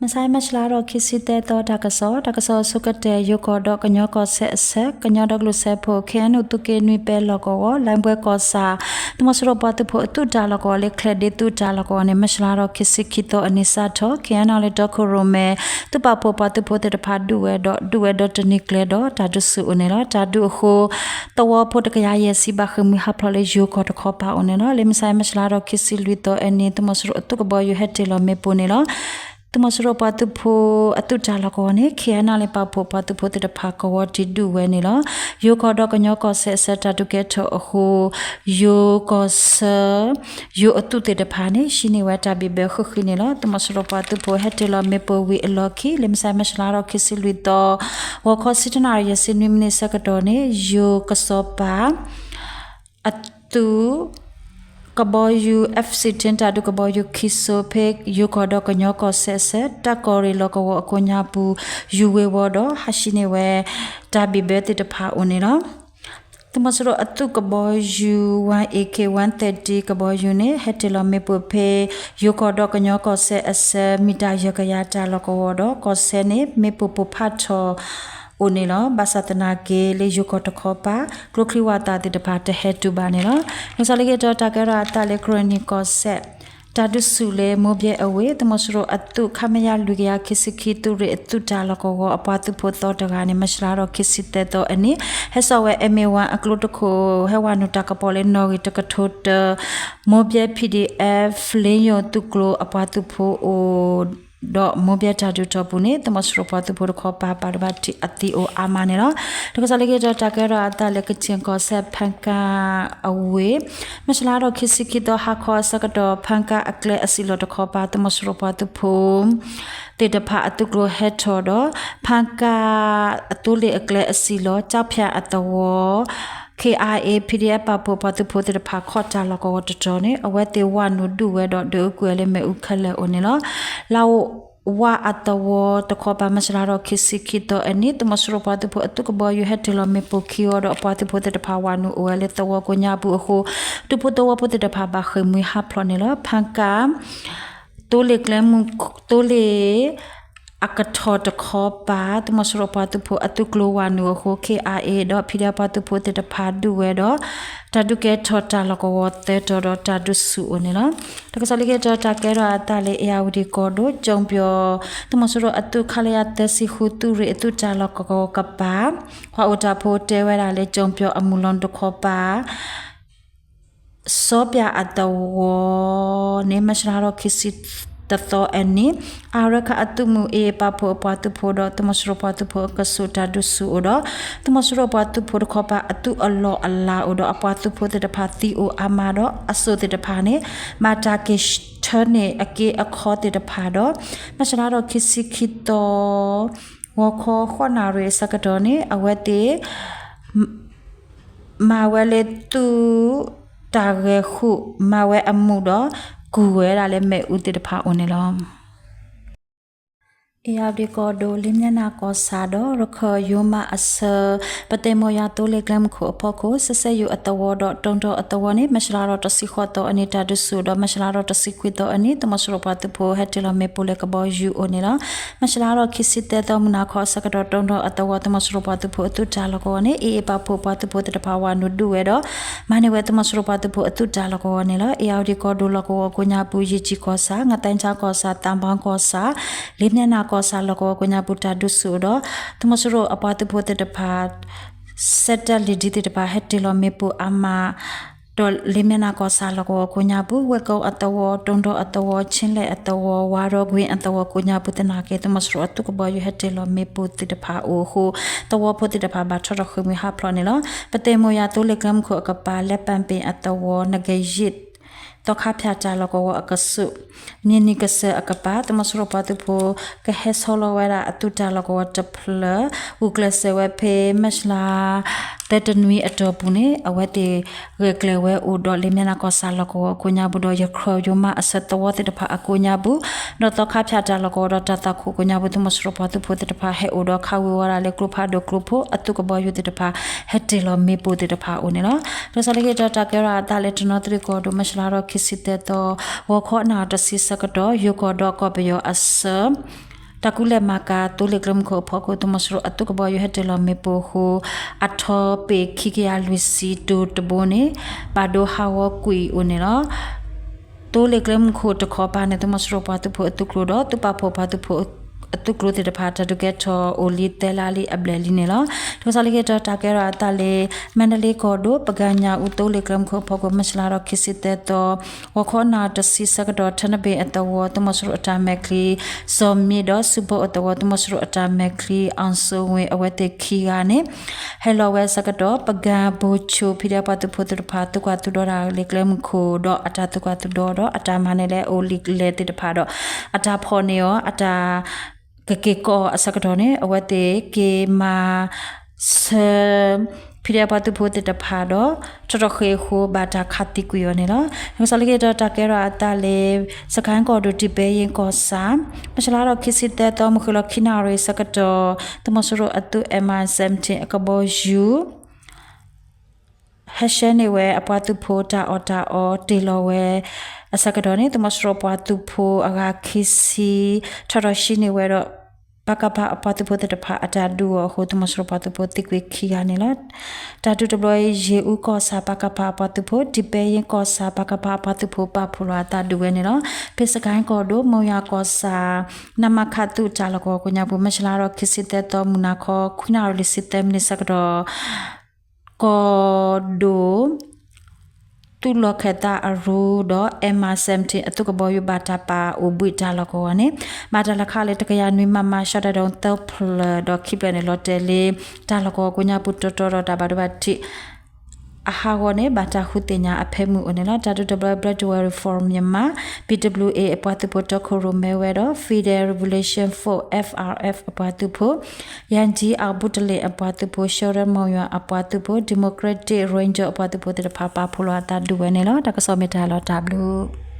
မုၢ်ဆါအံၤ မၢ်ၡလါထီၣ်ခံဆံသၢသီ တၢ်ကစီၣ်, တၢ်ကစီၣ်အဆိကတၢၢ် ယိၤကီၢ်ဒီးကညီကီၢ်စဲၣ်အဆၢ ကညီဒီကလုာ်စၢဖှိၣ် ခ့ၣ်အဲၣ်ယူၣ် သုးက့နွံပဲလီၢ်ကဝီၤ လၢဘှဲကီၢ်ဆၣ် သုးမီၤစိရိၤပှၤသုးဖိအသုးတၢ်လီၢ်ကဝီၤလၢ ချဲးဒ့သုးတၢ်လီၢ်ကဝီၤန့ၣ် မၢ်ၡလါထီၣ်ခံဆံခံသီအနံၤစးထီၣ် ခ့ၣ်အဲၣ်ယူၣ် လၢတီခိၣ်ရိၣ်မဲ သုးပာ်ဖှိၣ်ပှၤသုးဖိသ့ၣ်တဖၣ်ဒုးဝဲဒီး ဒုးဝဲဒီတနံၤကျဲဒီး တၢ်ဒုးဆူၣ်အိၣ်န့ၣ်လီၤ. တၢ်ဒုးအဃိ သဝီဖိတကယၤယဲၢ်ဆံဘၣ်ဃ့ၢ်မှံဟးဖျိးလၢယိၤကီၢ်တခီပၤအိၣ်န့ၣ်လီၤ. လၢမုၢ်ဆါအံၤ မၢ်ၡလါထီၣ်ခံဆံလွံၢ်သီအနံၤ သုးမီၤစိရိၤအသုးကဘီယူၤဟဲတ့ၢ်လီၤမ့ၣ်ပိၢ်န့ၣ်လီၤ. သုးမီၤစိရိၤပှၤသုးဖိအသုးတၢ်လီၢ်ကဝီၤန့ၣ် ခ့ၣ်အဲၣ်ယူၣ် လၢပာ်ဖှိၣ်ပှၤသုးဖိသ့ၣ်တဖၣ်ကဝီၤတံၢ်ဒုးဝဲန့ၣ်လီၤ. ယိၤကီၢ်ဒီးကညီကီၢ်စဲၣ်အဆၢတၢ်ဒုးကဲထီၣ်အဃိ ယိၤကီၢ်ဆၢ ယိၤအသုးသ့ၣ်တဖၣ်န့ၣ် ဟံးန့ၢ်ဝဲတၢ်ဘံၣ်ဘၢဃုာ်ဃုာ်န့ၣ်လီၤ. သုးမီၤစိရိၤပှၤသုးဖိဟဲတ့ၢ်လီၤမ့ၣ်ပိၢ်ဝံၤအလီၢ်ခံ လၢမုၢ်ဆါအံၤ မၢ်ၡလါထီၣ်ခံဆံလွံၢ်သီ ဂီၤခီဆံတၢနၣ်ရံၣ်ယဲၢ်ဆံနွံမံးနံးဆၢကတီၢ်န့ၣ် ယိၤကစီၤပၤ အသုး ကဘီယူၤ F sixteen တၢ်ဒုးကဘီယူၤခံစိၤ ဖဲယိၤကီၢ်ဒီးကညီကီၢ်စဲၣ်အဆၢ တၢ်ကီၢ်ရ့ၣ်လီၢ်ကဝီၤအကိးညါပူၤ ယူၤဝ့ၤဝီၤဒီး ဟးဟံးန့ၢ်ဝဲ တၢ်ဘံၣ်ဘၢသ့ၣ်တဖၣ်အိၣ်န့ၣ်လီၤ. သုးမီၤစိရိၤအသုးကဘီယူၤ one AK one thirty ကဘီယူၤန့ၣ် ဟဲတ့ၢ်လီၤမ့ၣ်ပိၢ်ဖဲ ယိၤကီၢ်ဒီးကညီကီၢ်စဲၣ်အဆၢ မံၣ်တၢ်ယဲၢ်ကယၤတၢ်လီၢ်ကဝီၤဒီး ကီၢ်ဆၢန့ၣ် မ့ၣ်ပိၢ်ပိၢ်ဖးထီၣ် အိၣ်န့ၣ်လီၤ. ဘၣ်ဆၣ်သနာ်က့ လၢယိၤကီၢ်တခီပၤ ကျိချံဝၣ်သၣ်သ့ၣ်တဖၣ်တဟဲတုၤဘၣ်န့ၣ်လီၤ. နုာ်စၢလီက့ၤဒီးတၢ်ကဲထီၣ်အသးလၢကရၢနံၣ်ကီၢ်စဲၣ် တၢ်ဒုးဆူၣ်လၢမိၢ်ဘဲအဝ့ၢ် သုးမီၤစိရိၤအသုး ခမရ လွံၢ်ကယၤခံဆံခံ သုးရ့ၣ်အသုးတၢ်လီၢ်ကဝီၤအပှၤသုးဖိသီတဂၤန့ၣ် မၢ်ၡလါထီၣ်ခံဆံသၢသီအနံၤ ဟဲစိာ်ဝဲ MA one အကျိတခိၣ် ဟဲဝးနုာ်တၢ်ကပီၤလၢနီၣ်ဂံၢ်တကထိတၢ မိၢ်ဘဲ PDF လ့ယိၤသုးကျိၤအပှၤသုးဖိအိၣ် ဒီးမိၢ်ဘဲတၢ်ဒုးတီၢ်ပူၤန့ၣ် သုးမီၤစိရိၤပှၤသုးဖိတခီပၤ ပာ်ဒိၣ်ဘၣ်အသံအိၣ်အါမးန့ၣ်လီၤ. တၢ်ကစီၣ်လၢက့ၤဒီးတၢ်ကဲထီၣ်အသးလၢကချ့ၣ်ကီၢ်စဲၣ် ဖၣ်ကၣ်အဝ့ၢ် မၢ်ၡလါထီၣ်ခံဆံခံသီ ဟါခီအဆၢကတီၢ် ဖၣ်ကၣ်အကျဲအစံၣ်လီၤတခီပၤ သုးမီၤစိရိၤပှၤသုးဖိ သ့ၣ်တဖၣ်အသုးကျိၤဟဲထီၣ်ဒီး ဖၣ်ကၣ်အသိလ့ၣ်အကျဲအစံၣ်လီၤ ကၠီဖၠၣ်အသဝီ KIA PDF ပာ်ဖှိၣ်ပှၤသုးဖိသ့ၣ်တဖၣ်ခီၣ်တၢ်လီၢ်ကဝီၤတတီၤန့ၣ် အဝဲသ့ၣ်ဝးနုာ်ဒုးဝဲဒီးဒုးအုၣ်ကွံာ်ဝဲလၢမ့ၣ်အူခဲလၢာ်အိၣ်န့ၣ်လီၤ. လၤဝါအသဝီတခီပၤ မၢ်ၡလါထီၣ်ခံဆံခံသီအနံၤ သုးမီၤစိရိၤပှၤသုးဖိအသုးကဘီယူၤဟဲတ့ၢ်လီၤမ့ၣ်ပိၢ်ခံဂီၤဒီးအပှၤသုးဖိသ့ၣ်တဖၣ်ဝးနုာ်အိၣ်ဝဲလၢသဝီကိးညါပူၤအဃိ ဒူဖိသဝီဖိသ့ၣ်တဖၣ်ဘၣ်ဃ့ၢ်မှံဟးဖျိးန့ၣ်လီၤ. ဖၣ်ကၣ် သိလ့ၣ်ကျဲမုၢ် သိလ့ၣ် အကထီၣ်တခီပၤ သုးမီၤစိရိၤပှၤသုးဖိအသုးကျိၤဝးနုာ်အဃိ KIA ဒီး PDF ပှၤသုးဖိသ့ၣ်တဖၣ်ဒုးဝဲဒီး တၢ်ဒုးကဲထီၣ်တၢ်လီၢ်ကဝီၤသၢတီၤဒီးတၢ်ဒုးဆူၣ်အိၣ်န့ၣ်လီၤ. တၢ်ကစီၣ်လၢက့ၤဒီးတၢ်ကဲထီၣ်အသးလၢ အ့ၣ်ယၣ်ဝတံၣ်ကီၢ်ဒိၣ် ကၠိၣ်ပၠီၣ် သုးမီၤစိရိၤအသုး ခလရ သၢဆံဃု သုးရ့ၣ်အသုးတၢ်လီၢ်ကဝီၤကပၤ ပှၤအိၣ်တၢ်ဖိတဲဝဲဒၣ်လၢ ကၠိၣ်ပၠီၣ်အမုၢ်လီၤတခီပၤ စီပၠၣ်အသဝီန့ၣ် မၢ်ၡလါထီၣ်ခံဆံတသီအနံၤ အါရခၣ်အသုးမုၢ်အ့ၣ် ပာ်ဖှိၣ်အပှၤသုးဖိဒီး သုးမီၤစိရိၤပှၤသုးဖိအကဆူးတၢ်ဒုးဆူၣ်အိၣ်ဒီး သုးမီၤစိရိၤပှၤသုးဖိတခီပၤအသုးအလီၢ်အလၤအိၣ်ဒီး အပှၤသုးဖိသ့ၣ်တဖၣ်သံအိၣ်အါမးဒီး အစိၣ်သ့ၣ်တဖၣ်န့ၣ် မၤတၢ်က့ၤထၢန့ၢ်အက့အခီသ့ၣ်တဖၣ်ဒီး မၢ်ၡလါထီၣ်ခံဆံခံသီ ဂီၤခီဃိးနၣ်ရံၣ်အဆၢကတီၢ်န့ၣ် အဝဲသ့ၣ် မၤဝဲလၢသုးတၢ်ဂဲၤဃုာ် မၤဝဲအမူးဒီး ကူၣ်ဝဲဒၣ်လၢမ့ၣ်အူသ့ၣ်တဖၣ်အိၣ်န့ၣ်လီၤ. အ့ၣ်ယၣ်ဝတံၣ်ကီၢ်ဒိၣ် လ့ၣ်မၠဲၣ်နၢ်ကီၢ်ဆၣ်ဒီး ရခၢၣ်ယိၤမးအဆၢ ပတဲာ်မိၢ်ယၤသိလ့ၣ်ကျဲမုၢ်ခိၣ်အဖီခိၣ် စဲးစဲးယိၤအသဝီဒီး တိၢ်ဒီအသဝီန့ၣ် မၢ်ၡလါထီၣ်တဆံဃိးသီအနံၤ တၢ်ဒုးဆူၣ်ဒီး မၢ်ၡလါထီၣ်တဆံခွံသီအနံၤ သုးမီၤစိရိၤပှၤသုးဖိဟဲတ့ၢ်လီၤမ့ၣ်ပိၢ်လၢကဘီယူၤအိၣ်န့ၣ်လီၤ. မၢ်ၡလါထီၣ်ခံဆံသၢသီ မုၢ်နၤခီအဆၢကတီၢ် တိၢ်ဒီအသဝီ သုးမီၤစိရိၤပှၤသုးဖိအသုးတၢ်လီၢ်ကဝီၤန့ၣ် အ့ၣ်အ့ၣ်ပာ်ဖှိၣ်ပှၤသုးဖိသ့ၣ်တဖၣ်ဝးနုာ်ဒုးဝဲဒီး မၤန့ၢ်ဝဲသုးမီၤစိရိၤပှၤသုးဖိအသုးတၢ်လီၢ်ကဝီၤန့ၣ်လီၤ. အ့ၣ်ယၣ်ဝတံၣ်ကီၢ်ဒိၣ်လီၢ်ကဝီၤကိးညါပူၤ ယ့ၢ်ကၠံၣ်ကီၢ်ဆၣ် ငသဲကၠါကီၢ်ဆၣ် သးဘီကီၢ်ဆၣ် လ့ၣ်မၠဲၣ်နၢ်ကီၢ်ဆၣ်လီၢ်ကဝီၤကိးညါပူၤ တၢ်ဒုးဆူၣ်အိၣ်ဒီး သုးမီၤစိရိၤအပှၤသုးဖိသ့ၣ်တဖၣ် စဲးတၢးလံာ်ဒံးသ့ၣ်တဖၣ် ဟဲတ့ၢ်လီၤမ့ၣ်ပိၢ်အါမး ဒီးလ့ၣ်မၠဲၣ်နၢ်ကီၢ်ဆၣ်လီၢ်ကဝီၤကိးညါပူၤ ဝဲၢ်ကိအသဝီ တိၢ်ဒီအသဝီ ခ့ၣ်လဲၣ်အသဝီ ဝါရီကွ့အသဝီကိးညါပူၤသနာ်က့ သုးမီၤစိရိၤအသုးကဘီယူၤဟဲတ့ၢ်လီၤမ့ၣ်ပိၢ်သ့ၣ်တဖၣ်အိၣ်အဃိ သဝီဖိသ့ၣ်တဖၣ်ဘၣ်ထီၣ်ထီၣ်ဃ့ၢ်မှံဟးဖျိးန့ၣ်လီၤ. ပတဲာ်မိၢ်ယၤသိလ့ၣ်ကျဲမုၢ်ခိၣ်အကပၤ လဲးပၣ်ပ့ၣ်အသဝီ နဂ့ၤယ့ၣ် သီခါဖၠၣ်တၢ်လီၢ်ကဝီၤအကဆူး မ့ၢ်နံၤကစၢၢ်အကပၤ သုးမီၤစိရိၤပှၤသုးဖိ ကဟဲဆီလီၤဝဲဒၣ်အသုးတၢ်လီၢ်ကဝီၤတဖျၢၣ် ဂုာ်ကျဲးစၢးဝဲဖဲ မၢ်ၡလါ သၢတနွံအတီၢ်ပူၤန့ၣ် အဝဲသ့ၣ်ဂဲၤကျဲၤဝဲအိၣ်ဒီး လ့ၣ်မၠဲၣ်နၢ်ကီၢ်ဆၣ်လီၢ်ကဝီၤကိးညါပူၤဒီး ရခၢၣ်ယိၤမးအဆၢသဝီသ့ၣ်တဖၣ်အကိးညါပူၤ ဒီးသီခါဖၠၣ်တၢ်လီၢ်ကဝီၤဒီးတၢ်သွၣ်ခိၣ်ကိးညါပူၤ သုးမီၤစိရိၤပှၤသုးဖိသ့ၣ်တဖၣ်ဟဲအိၣ်ဒီး ခးဝံၤဝဲဒၣ်လၢကျိဖးဒိၣ်ကျိဖိ အသုးကဘီယူၤသ့ၣ်တဖၣ် ဟဲတ့ၢ်လီၤမ့ၣ်ပိၢ်သ့ၣ်တဖၣ်အိၣ်န့ၣ်လီၤ. တၢ်ကစီၣ်လၢက့ၤဒီးတၢ်ကဲထီၣ်အသးလၢတနီသရံၣ်ကီၢ်ဒိၣ် မၢ်ၡလါထီၣ်ခံဆံသၢသီ ဂီၤခီနၣ်ရံၣ်တဆံဆၢကတီၢ် ယိၤကီၢ်ဒီးကီၢ်ပယီၤအဆၢ တၢ်ကူၣ်လဲၤမၤကၤသိလ့ၣ်ကျဲမုၢ်ခိၣ်အဖီခိၣ် သုးမီၤစိရိၤအသုးကဘီယူၤဟဲတ့ၢ်လီၤမ့ၣ်ပိၢ်အဃိ အထီပ့ၤခံကယၤလွံၢ်ဆံတိၤတဘိန့ၣ် ဘၣ်ဒိဟးဂီၤကွံာ်အိၣ်န့ၣ်လီၤ. သိလ့ၣ်ကျဲမုၢ်ခိၣ်တခီပၤန့ၣ် သုးမီၤစိရိၤပှၤသုးဖိအသုးကျိၤဒီး သုးပာ်ဖှိၣ်ပှၤသုးဖိအသုးကျိၤသ့ၣ်တဖၣ် တၢ်ဒုးကဲထီၣ်အိၣ်လံသၢလါလံအဘျဲၣ်လံန့ၣ်လီၤ. တၢ်ကစီၣ်လၢက့ၤဒီးတၢ်ကဲထီၣ်အသးလၢ မါဒလ့ကီၢ်ဒိၣ် ပကညၣ်အူသိလ့ၣ်ကျဲမုၢ်ခိၣ်အဖီခိၣ် မၢ်ၡလါဒီးခံဆံသၢသီ ဂီၤခီနၣ်ရံၣ်တဆံဆၢကတီၢ် ထၢနဘ့ၣ်အသဝီ သုးမီၤစိရိၤအတၢ်မဲာ်ချံ စီၤမ့ဒီး စူဘီအသဝီ သုးမီၤစိရိၤအတၢ်မဲာ်ချံ အီၣ်စိဝ့ၣ် အဝဲသ့ၣ်ခံဂၤန့ၣ် ဟဲလီၤဝဲအဆၢကတီၢ် ပကၣ်ဘိၣ်ဆိၣ် ဖံဒဲပှၤသုးဖိသ့ၣ်တဖၣ် သုကွၢ်သုဒီတၢ်လၢကျဲမုၢ်ခိၣ်ဒီး အတၢ်သုကွၢ်သုဒီဒီး အတၢ်မၤန့ၢ်လၢအိၣ်လံလဲၣ်သ့ၣ်တဖၣ်ဒီး အတၢ်ဖီၣ်န့ၢ်အီၤ အတၢ် ကက့ၤကိးအီၤအဆၢကတီၢ်န့ၣ် အဝဲသ့ၣ်က့ၤမၤဆၢ ဖံဒဲပှၤသုးဖိသ့ၣ်တဖၣ်ဒီး ထီၣ်ထီၣ်ဃ့အဃိ ဘၣ်တၢ်ခးသံကွံာ်အီၤန့ၣ်လီၤ. တၢ်ကစီၣ်လၢက့ၤဒီးတၢ်ကဲထီၣ်အသးလၢ စကဲၣ်ကီၢ်ဒိၣ် တံာ်ပဲယ့ၣ်ကီၢ်ဆၣ် မၢ်ၡလါဒီးခံဆံသၢသီ မုၢ်ဃ့ၢ်လီၤခံနၣ်ရံၣ်ဆၢကတီၢ် သုးမီၤစိရိၤအသုး M I seventeen အကဘီယူၤ ဟဲရှဲန့ၢ်ဝဲအပှၤသုးဖိတၢ်အီၣ်တၢ်အီ တ့ၢ်လီၤဝဲအဆၢကတီၢ်န့ၣ် သုးမီၤစိရိၤပှၤသုးဖိအဂၤခံဆံ ထီၣ်ထီၣ်ဟံးန့ၢ်ဝဲဒီး ပကဖ အပှၤသုးဖိသ့ၣ်တဖၣ်အတၢ်ဒုးအီၤအဃိ သုးမီၤစိရိၤပှၤသုးဖိသံကွံာ်ခံဂၤန့ၣ်လီၤ. တၢ်ဒုးတဘျီအံၤ ယ့ၣ်အူကီၢ်ဆၣ် ပကဖ အပှၤသုးဖိ တံာ်ပဲယ့ၣ်ကီၢ်ဆၣ် ပကဖ အပှၤသုးဖိပာ်ဖှိၣ်လီၤအသးဒုးဝဲန့ၣ်လီၤ. ဖဲစကဲၣ်ကီၢ်ဒိၣ် မိၢ်ယွၤကီၢ်ဆၣ် နမခ သုးတၢ်လီၢ်ကဝီၤကိးညါပူၤ မၢ်ၡလါဒီးခံဆံသၢသီ မုၢ်နၤခီ ခွံနၣ်ရံၣ်လွံၢ်ဆံသၢမံးနံးဆၢကတီၢ် ကီၢ်ဒိၣ် သုးလီၢ်ခၢၣ်သးအရူဒီး M I seventeen အသုးကဘီယူၤဘၣ်တၢ်ပာ်အိၣ်ဘှံးတၢ်လီၢ်ကဝီၤန့ၣ် ဘၣ်တၢ်လဲၤခးလၢတကယၤနွံ မမ ရှော့တိုက်ဒုံး သၢဖျၢၣ်ဒီးခံဖျၢၣ်န့ၣ် လီၤတဲာ်လၢ တၢ်လီၢ်ကဝီၤကိးညါပူၤတီတီဒီးတၢ်ဘၣ်ဒိဘၣ်ထံး အဟးဂီၤန့ၣ် ဘၣ်တၢ်ဃုသ့ၣ်ညါအဖၢမုၢ်အိၣ်န့ၣ်လီၤ. တၢ်ဒုးတဘျီ Blood Warrior for Myanmar, B W A အပှၤသုးဖိတီခိၣ်ရိၣ်မဲဝဲဒီး Federal Revolution Force, F R F အပှၤသုးဖိ ယၣ်ကၠံအီၤဘူတလ့ၣ်အပှၤသုးဖိ ရှဲရၢမိၢ်ယွၤအပှၤသုးဖိ Democratic Ranger အပှၤသုးဖိသ့ၣ်တဖၣ် ပာ်ဖှိၣ်လီၤအသးဒုးဝဲန့ၣ်လီၤ. တၢ်ကစီၣ်မ့ၢ်တၢ်လီၤတၢ်ဘျုး